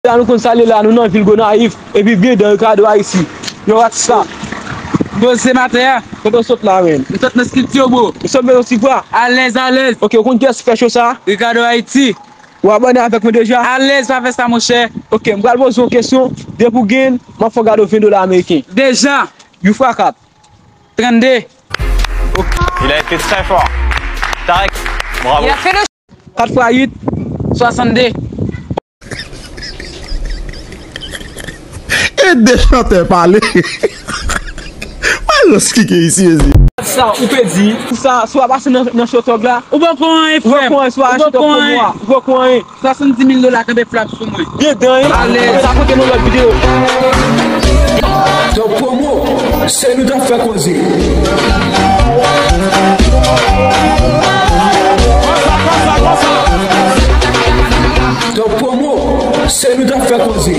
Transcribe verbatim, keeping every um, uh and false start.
La nou konn sa l ye la, nou nan vil Gonayiv, epi byen dan Ricardo Haiti. Yo, what's up? Poze m atè a. Kote w sot la, menm? M sot nan Skiltyo, bro. Ou sot nan Skiltyo? Alèz, alèz. Ok, ou konn kiyès ki fè show sa? Ricardo Haiti. Ou abòne avèk mwen deja? Alèz, pa fè sa, monchè. Ok, m pral poze w yon kesyon. Depi w gen, m ap fè w gade w ven dola ameriken. Deja. You frakat. Trannde. Il a été très fort. Tarek, bravo. Il a fait le Kat fwa uit, swasannde. E de chantè pale. Mwen rans ki gen isi, mezi. Sa, ou pèdi. Sa, si w ap pase nan, nan show tòg la. Ou poko anyen, frè m. Ou poko anyen, si w achte tòg promo a. Ou poko anyen. Swasanndiz mil dola kanpe flat sou mwen. Byen dan, wi. Alèz. Sa pote nou lòt videyo. Top Promo, se nou t ap fè koze. Top Promo, se nou t ap fè koze.